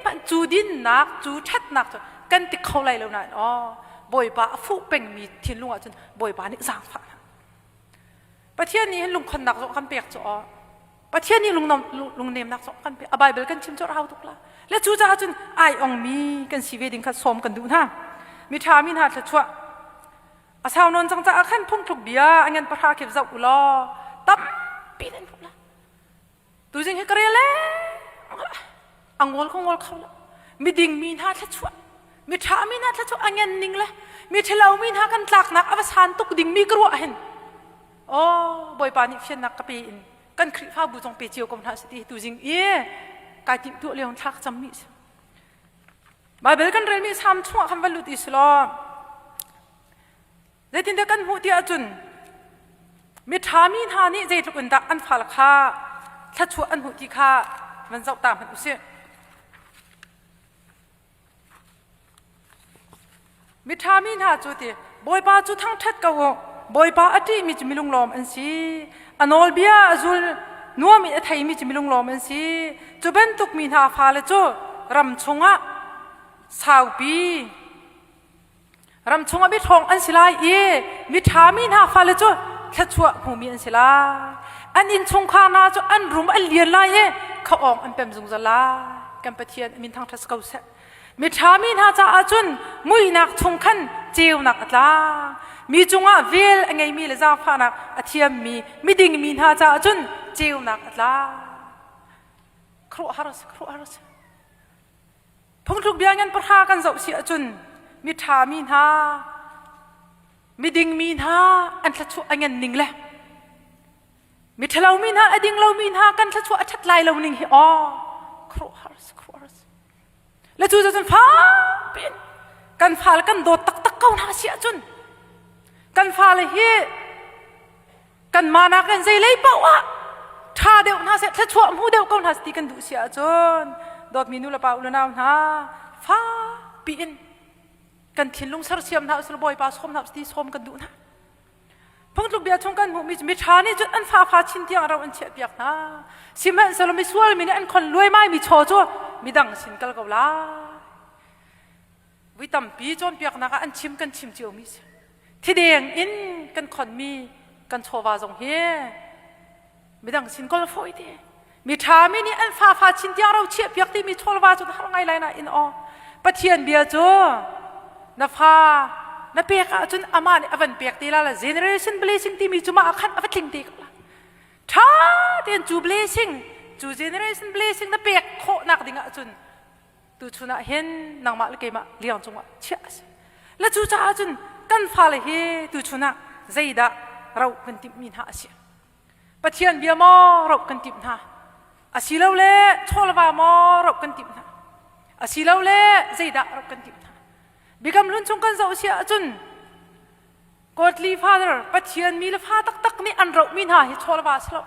hmanh cu dinnak cu ṭhatnak cu kan ti kho lai lo nain aw Bawipa a fuh pengmi thinlung ahcun Bawipa nih zaangfah hna. Pathian nih hin lungkhonnak zong kan pek cu aw Pathian nih lungnemnak zong kan pek. A Bible kan chim cu a hau tuk la. Le cucaah cun ai ongmi kan si ve ding kha sawm kan duh hna. Mi ṭha mi hna thluachuah A sau nawn cang caah khan phungthluk bia a ngan pahra khi zoh u law tampi nan hmuh lai. Tuzing hi ka rel le a ngol ko ngol kho lo. Miding mi hna thluachuah, mi ṭha mi hna thluachuah a ngen ning le mi ṭhalo mi hna kan tlaknak a va san tuk ding mi ka ruah hin. Oh, Bawipa nih fiannak ka pe in kan Khrihfabu zong pe cio ko hna seh ti tuzing i kai timh tuah lio thla ka cam mi si. Baibal kan relmi Salm chungah khan va lut i silaw zeitindah kan hmuh ti ahcun miṭha mi hna nih zeitluk in dah an fal kha thluachuah an hmuh ti kha van zoh ta hmanh usih. Miṭha mi hna cu ti Bawipa cu thangṭhat ko u Bawipa a ṭihmi cu milunglawm an si a nawlbia a zul nuam in a theimi cu milunglawm an si cu bantuk mi hna fale cu ram chungah saupi Ram chungah miṭhawng an si lai i miṭha mi hna fale cu thluachuah hmumi an si lai. An innchungkhar hna cu an rum an lian lai i khaawng an pem zungzal lai. Kan Pathian a min thangṭhat ko seh. Miṭha mi hna caah cun muihnak chung khan ceunak a tlang. Mi cungah vel a ngeimi le zaangfahnak a thiammi miding mi hna caah cun ceunak a tlang. Khuaruahhar a si, khuaruahhar a si. Phungthluk bia ngan pahra kan zoh si ahcun miṭha mi hna. Miding mi hna an thluachuah a ngan ning le miṭhalo mi hna a ding lomi hna kan thluachuah a ṭhat lai lo ning hi aw khuaruahhar si khuaruahhar si. Le cu cun fakpi in kan fale kan dawt taktak ko hna si ahcun kan fale hi kanmah nakin zeilei paoh ah ṭha deuh hna seh thluachuah hmu deuh ko hna seh ti kan duh si ahcun dawtmi nu le pa u le nau hna fakpi in kan thinlung sersiam hna usih Bawipa sawm hna usih ti sawm kan duh hna. Phungtluk bia chung kan hmuhmi cu miṭha nih cun an fafa chin tiang ro an chiahpiak hna. Sihmanhsehlaw misual mi nih an khon luaimai mi chaw cu midang sin kal ko lai. Vui tampi cawnpiaknak ah an chim kan chim ciomi si. Thideng in kan khonmi kan chawva zong hi midang sin kol fawi te. Mi ṭha mi nih an fafa chin tiang ro chiahpiak timi chawlva cu har ngai lai na in aw. Pathian bia cu na fa na pek ahcun amah nih a van pek te la la generation blessing timi cu mah ah khan a va tling te ko la. Ṭha tein cu blessing cu generation blessing na pek khawhnak ding ahcun tuchun ah hin nangmah le keimah liang cungah chiah a si. Le cucaah cun kan fale hi tuchun ah zeidah roh kan timhmi hna a si. Pathian bia maw roh kan timh hna? Asilole chawlva maw roh kan timh hna? Asilole zeidah roh kan timh hna? Biakam hlun chung kan zoh si ahcun Godly Father Pathian mi le fa taktak nih an rohmi hna hi chawlva a si lo.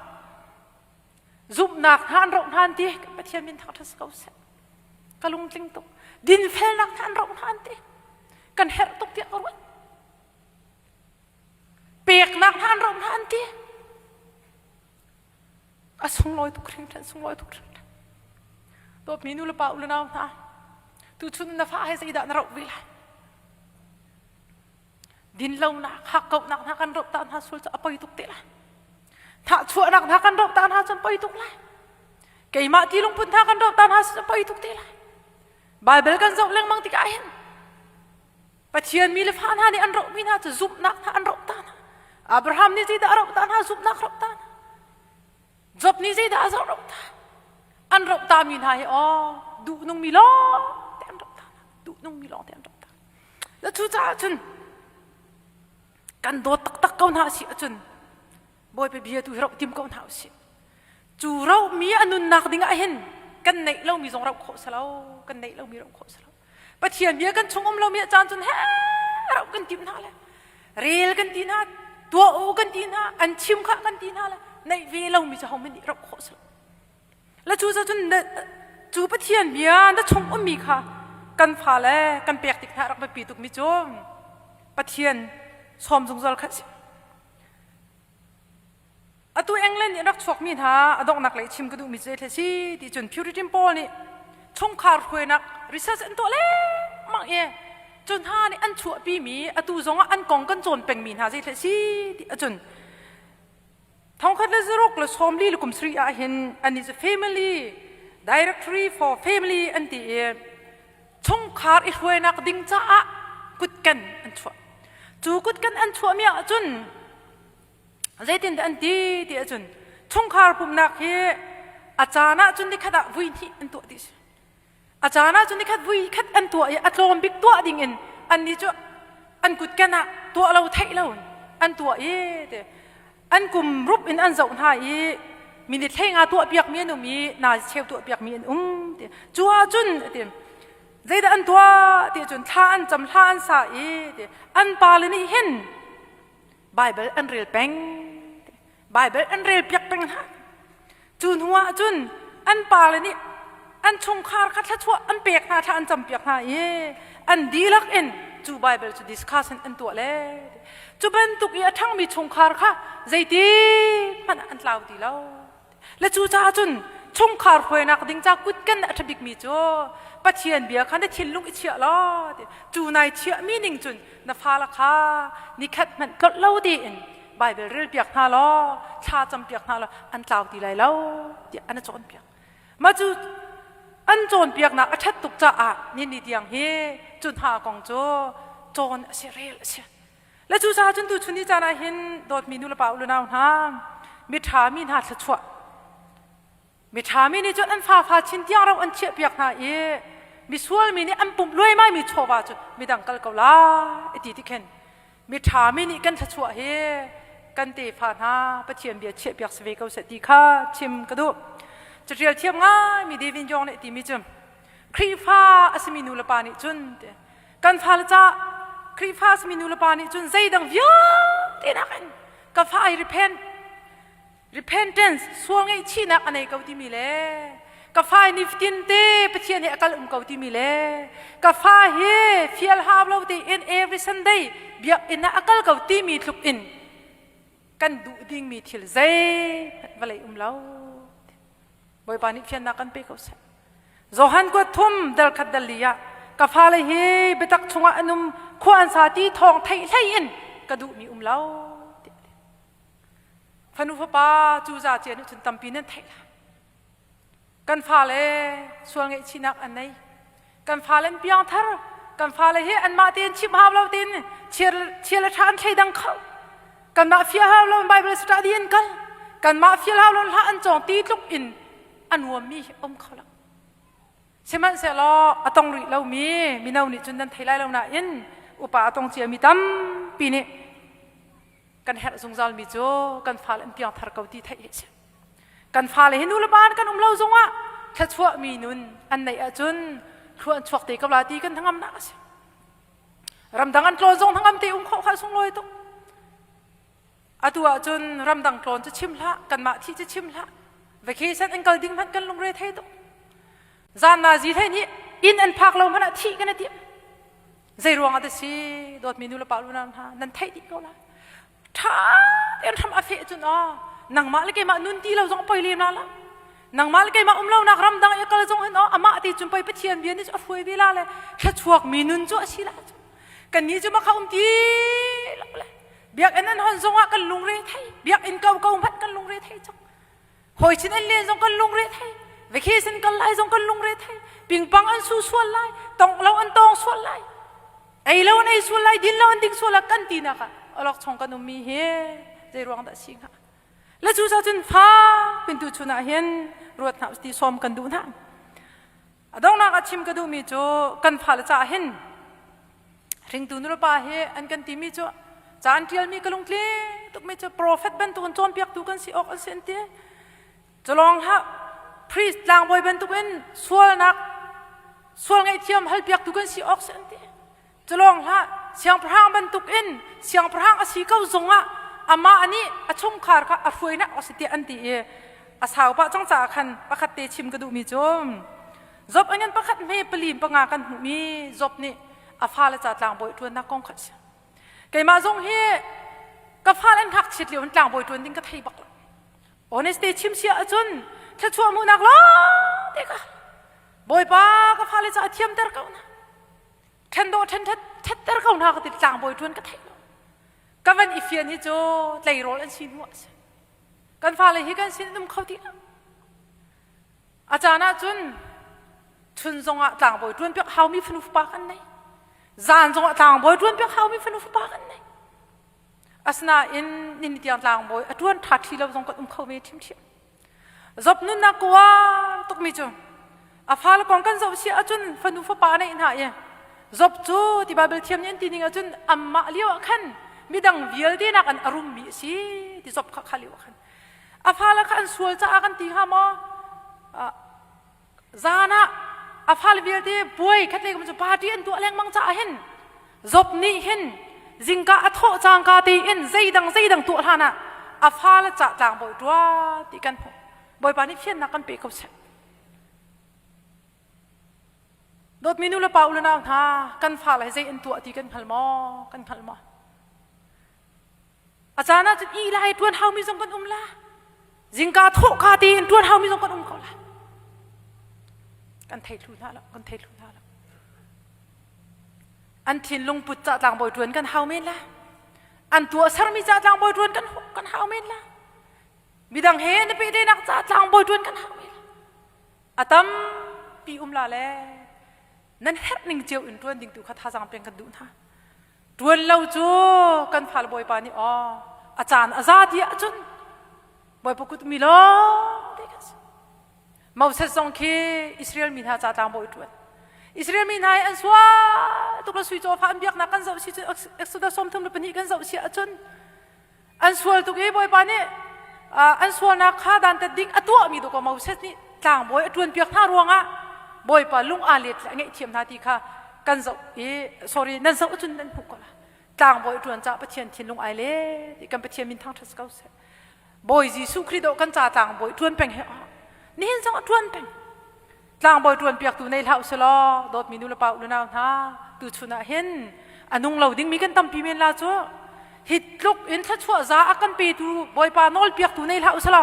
Zumhnak hna an roh hna an ti. Pathian min thangṭhat si ko seh. Ka lungtling tuk. Dinfelnak hna an roh hna an ti. Kan herh tuk tiah ka ruat. Peknak hna an roh hna an ti. A sunglawi tuk hringhran, sunglawi tuk hringhran. Dawtmi nu le pa u le nau hna, tuchun na fa he zeidah na roh ve lai? Dinlonak, hakkauhnak hna kan roh ta hna sual cu a poi tuk te lai. Thahchuahnak hna kan roh ta hna cun poi tuk lai. Keimah ti lungput hna kan roh ta hna cun poi tuk te lai. Bible kan zoh lengmang tikah hin Pathian mi le fa hna nih an rohmi hna cu zumhnak hna an roh ta hna. Abraham nih zeidah a roh ta hna? Zumhnak roh ta hna. Job nih zeidah a roh ta? An roh ta mi hna hi aw duhnung mi lawng te an roh ta hna. Duhnung mi lawng te an roh ta. Na cucaah cun kan dawt taktak ko hna si ahcun Bawipa bia tu hi roh tim ko hna usih. Cu rohmi a nunnak ding ah hin kan neih lomi zong roh khawh si lo, kan neih lomi roh khawh si lo. Pathian bia kan chung um lomi a caan cun he roh kan tim hna le rel kan ti hna, tuah u kan ti hna, an chim kha kan ti hna le neih ve lomi cu hohmanh nih roh khawh si lo. Le cu cun cu Pathian bia na chung ummi kha kan fale kan pek tik hna rak biapi tukmi cu Pathian sawm zungzal kha si. Atu England nih rak chuakmi hna a donghnak lei chim ka duhmi cu zeitlai si ti cun Puritan pawl nih chungkhar hruainak research an tuah lengmang i cu hna nih an chuahpimi atu zongah an kong kan cawn pengmi hna zeitlai si ti ahcun 1647 ah hin annih cu family directory for family an ti i chungkhar i hruainak ding caah kutken an chuah. Cu kutken an chuahmi ahcun zeitindah an ti ti ahcun chungkhar pumhnak hi a caan ahcun nikhat ah vui hnih an tuah ti si. A caan ahcun nikhat vui khat an tuah i a tlawm bik tuah ding in annih cu an kutken ah tuah lo theih lo an tuah i ti an kum rup in an zoh hna i minute hlei nga tuah piakmi an um i nazi cheu tuah piakmi an um ti cu ahcun ti zeidah an tuah ti cun thla an cam hla an sa i ti an pale nih hin Bible an rel peng Bible an rel piak peng hna Cu hnu ah cun an pale nih an chungkhar kha thluachuah an pek hna, thla an campiak hna i an dihlak in cu Bible cu discussion an tuah le cu bantuk i a ṭhangmi chungkhar kha zeiti hmanh an tlau ti lo. Le cucaah cun chungkhar hruainak ding ca kutken a ṭha bikmi cu Pathian bia kha na thinlung i chiah law cu nai chiahmi ning cun na fale kha nikhat hmanh tlolh lo tein Bible relpiak hna law thla campiak hna law an tlau ti lai lo tiah an cawnpiak. Mah cu an cawnpiaknak a ṭhat tuk caah ni tiang hi cu hna kong cu cawn a si rel a si. Le cucaah cun tuchun ni caan ah hin dawtmi nu le pa u le nau hna miṭha mi hna thluachuah Miṭha mi nih cun an fafa chin tiang ro an chiahpiak hna i misual mi nih an pumh luaimai mi chawva cu midang kal ko lai ti ti khin. Miṭha mi nih kan thluachuah hi kan tefa hna Pathian bia chiahpiak si ve ko seh ti kha chim ka duh. Caṭial thiam ngaimi David Yong nih timi cu Khrihfa a simi nu le pa nih cun kan fale ca Khrihfa a simi nu le pa nih cun zeidang vialte nakin ka fa ai repent repentance sual ngaihchihnak a nei ko timi le ka fa nifatin te Pathian he a kal um ko timi le ka fa hi fial hau lo tein every Sunday biakinn ah a kal ko timi tluk in kan duh dingmi thil zei vawlei um lo Bawipa nih fiannak kan pe ko seh Johan kuat thum dal khat dal li ah ka fale hi biatak chungah an um khua an sa ti thawng theih hlei in ka duhmi um lo Fanu fapa cu za cia nih cun tampi nan theih lai. Kan fale sual ngaihchihnak an nei. Kan fale an piangthar. Kan fale hi anmah tein chimh hau lo tein chia le ṭha an thleidang kho. Kanmah fial hau lo Bible study an kal. Kanmah fial hau lo hla an cawng ti tluk in a nuammi hi um kho lo. Sihmanhsehlaw a tong rih lomi mino nih cun nan thei lai lo nain upa a tong ciami tampi nih kan herh zungzalmi cu kan fale an piangthar ko ti theih hi a si. Kan fale hi nu le pa kan um lo zongah thluachuahmi nun an neih ahcun thlua an chuak te ko la ti kan hnangamnak a si. Ramdang an tlawn zong hnangam te um khawh kha sunglawi tuk. Atu ahcun ramdang tlawn cu chim hlah, kanmah thih cu chim hlah. Vacation an kal ding hmanh kan lungre thei tuk. Zan nazi thei nih inn an phak lo hmanh ah thih kan i tim. Zei ruang ah dah si dawtmi nu le pa lu hna nan theih dih ko lai. Ṭha tein hram a feh cun aw nangmah le keimah nun ti lo zong poi lem la la. Nangmah le keimah um lonak ramdang i kal zong hin aw amah ti cun poi Pathian bia nih cu a hruai ve la le thluachuak mi nun cu a si la cu. Kannih cu makha um ti lo le biakinn an hon zong ah kan lungre thei biakinn ko ko hmanh kan lungre thei cang. Hawi chin an len zong kan lungre thei. Vacation kal lai zong kan lungre thei. Pingpang an su sual lai, tong lo an tong sual lai. Ei lo an ei sual lai, din lo an ding sual lai kan ti nak ah alok chong kan ummi hi zei ruang dah si hnga. Le cu cun fa pintu chun ah hin ruat hna ti sawm kan duh hna. A donghnak ah chim ka duhmi cu kan fale caah hin hringtu nulepa hi an kan timi cu ca an ṭialmi ka lungtling tukmi cu prophet bantukin cawnpiaktu kan si awk an si an ti. Culawng hlah priest tlangbawi bantukin sualnak sual ngaihthiam halpiaktu kan si awk si an ti. Culawng hlah siangpahrang bantukin siangpahrang a si ko zongah amah nih a chungkhar kha a hruainak a si tiah an ti i a sau pah cang caah khan pakhat te chim ka duhmi cu Job an pakhat hme pali panga kan hmuhmi Job nih a fale ca tlangbawi ṭuannak kong kha a si. Keimah zong hi ka fale an ngakchiat lio in tlangbawi ṭuan ding ka thei bak lo. Honesty chim sia ahcun thluachuah hmuhnak lawng te ka Bawipa ka fale ca a thiamter ko na. Ṭhen dawh ṭhen ṭhatter ko hna ka ti tlangbawi ṭuan ka thei lo. Ka van i fian hi cu tleirawl an si hnu ah a si. Kan fale hi kan sin um kho ti lo. A caan ah cun chun zongah tlangbawi ṭuan piak haumi fanu fapa kan nei. Zan zongah tlangbawi ṭuan piak haumi fanu fapa kan nei. Asinain nini tiang tlangbawi a ṭuan ṭha ṭhi lo zong kan um kho ve ṭhiamṭhiam. Job nunnak kuar tukmi cu a fale kong kan zoh si ahcun fanu fapa a neih hna i Job cu ti Bible thiam nih an ti ning ahcun amah lio ah khan midang vialte nak an a rummi a si ti Job kha kha lio ah khan a fale kha an sual caah kan ti hnga maw Zan ah a fale vialte puai khat le cu party an tuah lengmang caah hin Job nih hin zingka a thawh cangka tein zeidang zeidang tuah hlan ah a fale cah tlangbawi ṭuan ti kan hmuh. Bawipa nih fiannak kan pe ko seh. Dawtmi nu le pa u le nau hna kan fale hi zei an tuah ti kan hngal maw? Kan hngal maw? A caan ah cun ih lai ṭuan haumi zong kan um la. Zingka thawhka tein ṭuan haumi zong kan um ko la. Kan thei thlu hna lo, kan thei thlu hna lo. An thinlung put ca tlangbawi ṭuan kan hau men la. An tuahsermi ca tlangbawi ṭuan kan kan hau men la. Midang he na pehtlaihnak ca tlangbawi ṭuan kan hau men la. A tampi um la le nan herh ning cio in ṭuan ding tu kha thazaang peng kan duh hna. Ṭuan lo cu kan fale Bawipa nih aw a caan a za ti ahcun Bawipa kut mi lawng te kan si. Moses zong khi Israel mi hna ca tlangbawi ṭuan. Israel mi hna hi an sual tuk le sui cawfa an biaknak kan zoh si cun Exodus 32 kan zoh si ahcun an sual tuk i Bawipa nih an sualnak kha dantat ding a tuahmi dawkaw Moses nih tlangbawi a ṭuanpiak hna ruangah Bawipa lung aa let le a ngaihthiam hna ti kha kan zoh i sorry nan zoh ahcun nan hmuh ko la tlangbawi ṭuan caah Pathian thinlung ai le ti kan Pathian min thangṭhat ko seh Bawi Jesuh Khrih dawh kan ca tlangbawi ṭuan peng he nihin zong a ṭuan peng Tlangbawi ṭuanpiaktu nei hlah usih dawtmi nu le pa unau hna tuchun ah hin a nung lo dingmi kan tampi men la cu hi tluk in thluachuah za a kan petu Bawipa nawlpiaktu nei hlah usih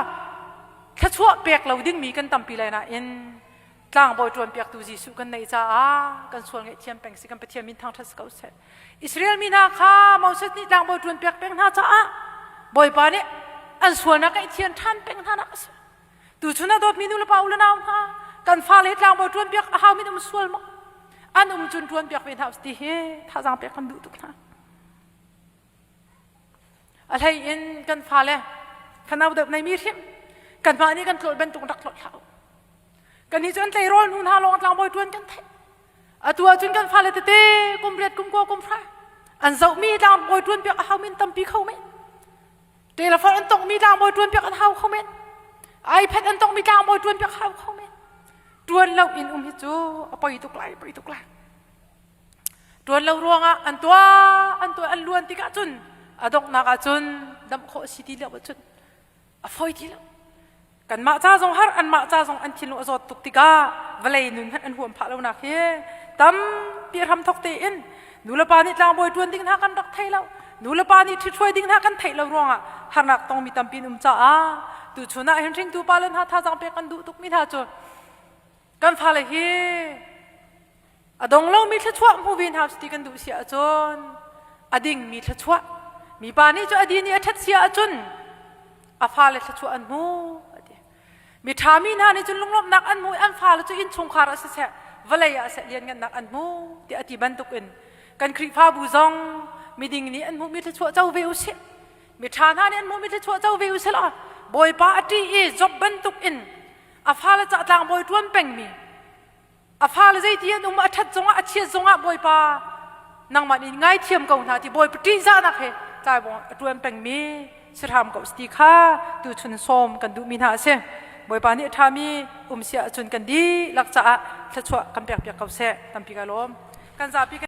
thluachuah pek lo dingmi kan tampi lai nain tlangbawi ṭuanpiaktu Jesuh kan neih caah kan sual ngaihthiam peng si kan Pathian min thangṭhat si ko seh Israel mi hna kha Moses nih tlangbawi ṭuanpiak peng hna caah Bawipa nih an sualnak ngaihthiam ṭhan peng hna nak a si Tuchun ah dawtmi nu le pa u le nau hna kan fale hi tlangbawi ṭuanpiak a haumi um sual maw? An um cun ṭuanpiak ve hna ti hi thazaang pek kan duh tuk hna. A hlei in kan fale fanau deuh neimi hrim kanmah nih kan tlawlh bantuk rak tlawlh hlah u. Kan hi cu an tleirawl hnu hna lawng tlangbawi ṭuan kan theih. Atu ahcun kan fale tete kum riat kum kua kum hra an zohmi tlangbawi ṭuanpiak a haumi an tampi kho men. Telephone an tongmi tlangbawi ṭuan piak an hau kho men. iPad an tongmi tlangbawi ṭuan piak hau kho men. Ṭuan lo in um hi cu a poi tuk lai, poi tuk lai. Ṭuan lo ruangah an tuah, an tuah, an luan tikah cun a donghnak ah cun damh khawh a si ti lo ahcun a fawi ti lo. Kanmah ca zong har, anmah ca zong an thinlung a zawt tuk tikah vawlei nun hmanh an huam phah lonak hi tampi hramthok tein nulepa nih tlangbawi ṭuan ding hna kan rak thei lo. Nulepa nih ṭhithruai ding hna kan theih lo ruangah harnak tongmi tampi an um caah tuchun ah hin hringtu pale hna thazaang pek kan duh tukmi hna cu kan fale hi A dong lomi thluachuah hmu ve hna ti kan duh si ahcun a dingmi thluachuah mipa nih cu a din i a ṭhat si ahcun a fale thluachuah an hmu a ti. Mi ṭhami hna nih cun lunglawmhnak an hmu i an fale cu innchungkhar ah siseh vawlei ah seh lianngannak an hmu tiah a ti bantukin kan Khrihfabu zong miding nih an hmuhmi thluachuah co ve u sih. Miṭha hna nih an hmuhmi thluachuah co ve u sih law Bawipa a ṭih i Job bantukin a fale cah tlangbawi ṭuan pengmi A fale zeiti an um a ṭhat zongah a chiat zongah Bawipa nangmah nih ngaithiam ko hna ti Bawipa ṭihzahnak he caibawng a ṭuan pengmi si hram ko ti kha tuchun sawm kan duhmi hna a si. Bawipa nih a ṭhami um si ahcun kan dihlak caah thluachuah kan pekpiak ko seh. Tampi ka lawm. Kan zapi kan.